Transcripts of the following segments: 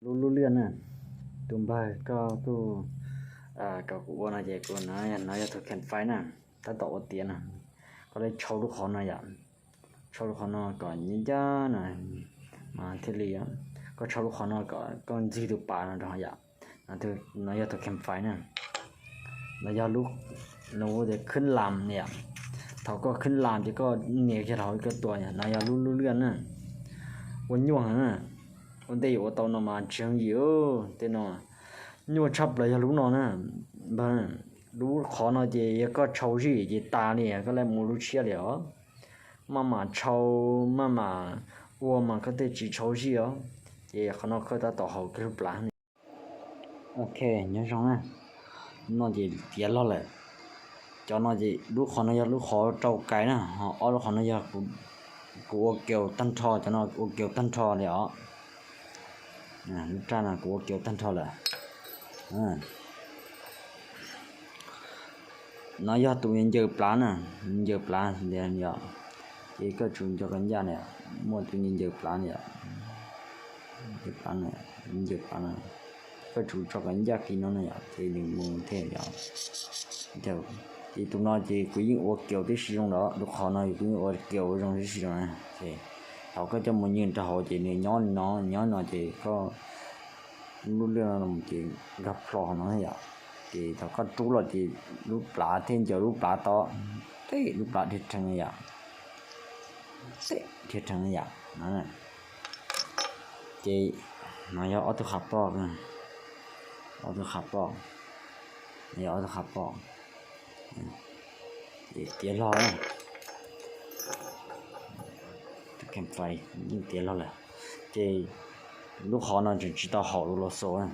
Lub lub liaj na, tus npawg koj kuj kom kuv ua no ces kuv no yog tus campfire na, tab tom ua tiav na. Koj le tshau lub qhov no yom, tshau lub qhov no kom ncaj ncaj na, mas thiaj li, koj tshau lub qhov no kom koj ntxig tus pas no rau yom. No yog tus campfire na, no yog lub, lub tias khwb lam yom. Thaum koj khwb lam ces koj nias kiag rau hauv koj tua yom, no yog lub lub liaj na. Ua nyuaj heev na, ua ntej yuav ua tau no mas tsis yooj yim tej no. Nyuaj tshaj plaws yog lub no na, npawg. Lub qhov no ces yog koj tshau zij ces tas li, koj le mus lub tshiab li os. Maj mam tshau, maj mam ua mas koj thiaj tsis tshau zij os. Ces qhov no koj tab tom haus kiag lub plhav ne. Ok, nyob zoo na. No ces tiav log lawm. Cov no ces lub qhov no yog lub qhov rau kais na, ho ob lub qhov no yog kuv ua kiaus tag nrho, cov no ua kiaus tag nrho li os. Lub raj no kuv ua kiaus tag nrho lawm. No yog tus ncaws plav na, ncaws plav tias yog, ces koj tsum tso kom ncaj na, muaj tus ncaws plav na yom, ncaws plav na, ncaws plav na, koj tsum tso kom ncaj kiag no na yom, ces nws mus thiaj yom. Ces tus no ces kuv yeej ua kiaus tib si zoo lawm, lub qhov no kuv yeej ua kiaus ua zoo tib si zoo na, ces thaum koj coj mus nyeem rau hauv ces nws nyob li no, nyob no ces koj lub liaj no ces nkag plho no yom, ces thaum koj rub los ces lub plhav thiaj ncaws lub plhav tod, teb lub plhav dhia rhees yom, teb dhia rhees yom. Ces no yog ob tug qhav poj, ob tug qhav poj, yog ob tug qhav poj, ces tiav log na. Tus campfire yeej tiav log lawm, ces lub qhov no tseem tsis tau haum lub los xo na.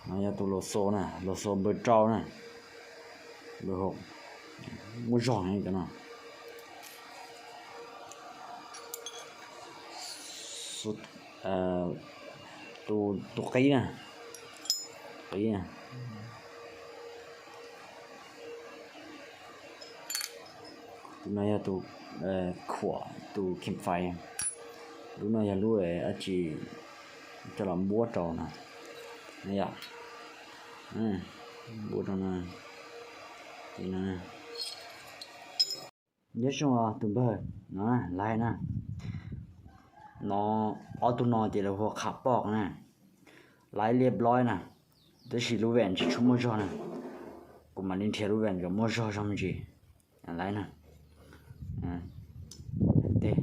No yog tus los xo na, los xo npawg rau na, muaj zog heev cov no. Tus, tus qib na, qib na. Tus no yog tus khuam, tus campfire. Lub no yog lub dab tsi coj los npuab rau no, yom, npuab rau no, ces no. Nyob zoo tus npawg, no laiv na, no ob tug no ces lawv hu ua qhav poj na, laiv liab blob na, tab sis lub vem tsis tshua muaj zog na, kuv mam li nrhiav lub vem kom muaj zog zog me ntsis, laiv na, tej,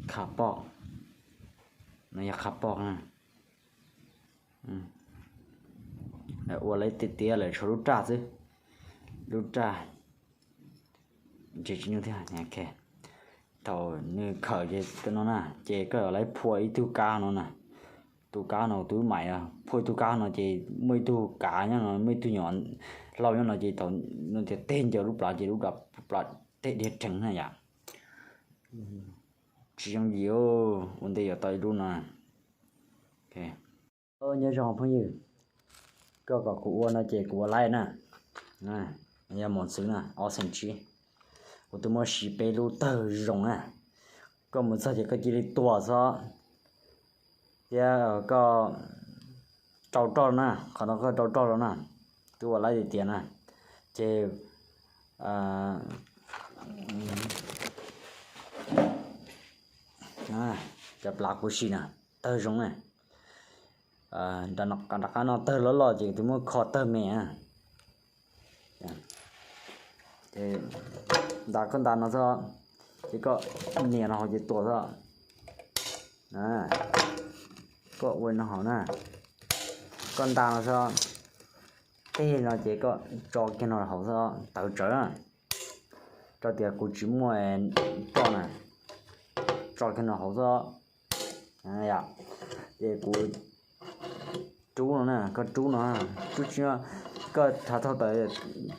qhav poj, no yog qhav poj na. Ua laiv tiav tiav lawm tshuav lub raj xwb, lub raj ntshe tsis nyuaj thiab. Thaum nws khawm ces no na, ces koj yuav laiv phua ib tug kab no na, tus kab no tus maim, phua ib tug kab no ces muaj ib tug kav nyob no, muaj ib tug nyuam hlau nyob no ces thaum no tias teg ncaws lub plhav ces lub plhav teg dhia rhees na yom. Tsis yooj yim, ua ntej yuav tau ib lub no. Nyob zoo phooj ywg, koj kom kuv ua no ces kuv ua laiv na. Yog mos txwv na, ob xees tsib. Kuv twb muab siv peb lub tawg zoo na. Koj mus txog ces koj cia li tuam xwb, thiab koj rau roj na, qhov no koj rau roj rau na, twb ua laiv tiav tiav na, ces cov plav kuv siv na, tawg zoo na. Nram qab no tawg loj loj ces twb muab kho tawg me na. Nta koj nta no xwb, ces koj nias no hauv ces tuam xwb. Koj ua no hauv na, koj nta no xwb, teg no ces koj tso kiag no hauv xwb, tawv tsawv na. Tso tias kuv tsis muaj roj na, tso kiag no hauv xwb. Ces kuv rub no na, koj rub no, rub tsis, koj thav thauj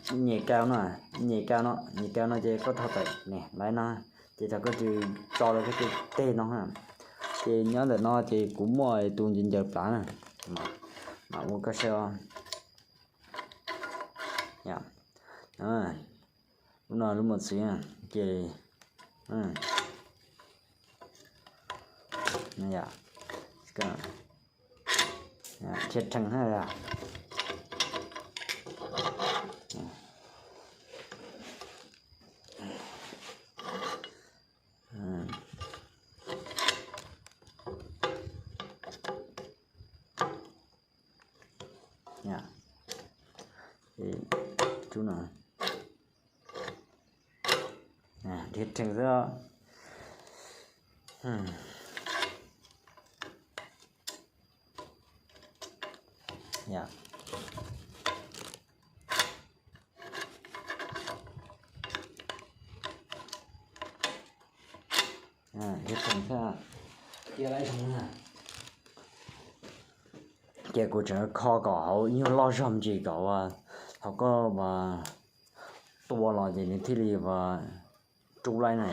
tawm nyem kaus no, nyem kaus no, nyem kaus no ces koj thauj tawm ne, laiv no, ces thaum koj tso rau koj tej teg no, ces nyob ntawm no ces kuv muaj tus ncaws ncaws plav na, mam ua koj saib. Lub no lub mos txwv ces Yog, thiaj rhees na. Thiaj rhees xwb. Ces kuv tseem kho kom hauv ib nyuag loj zog me ntsis kom uas thaum koj tua los ces nws thiaj li uas rub laib na.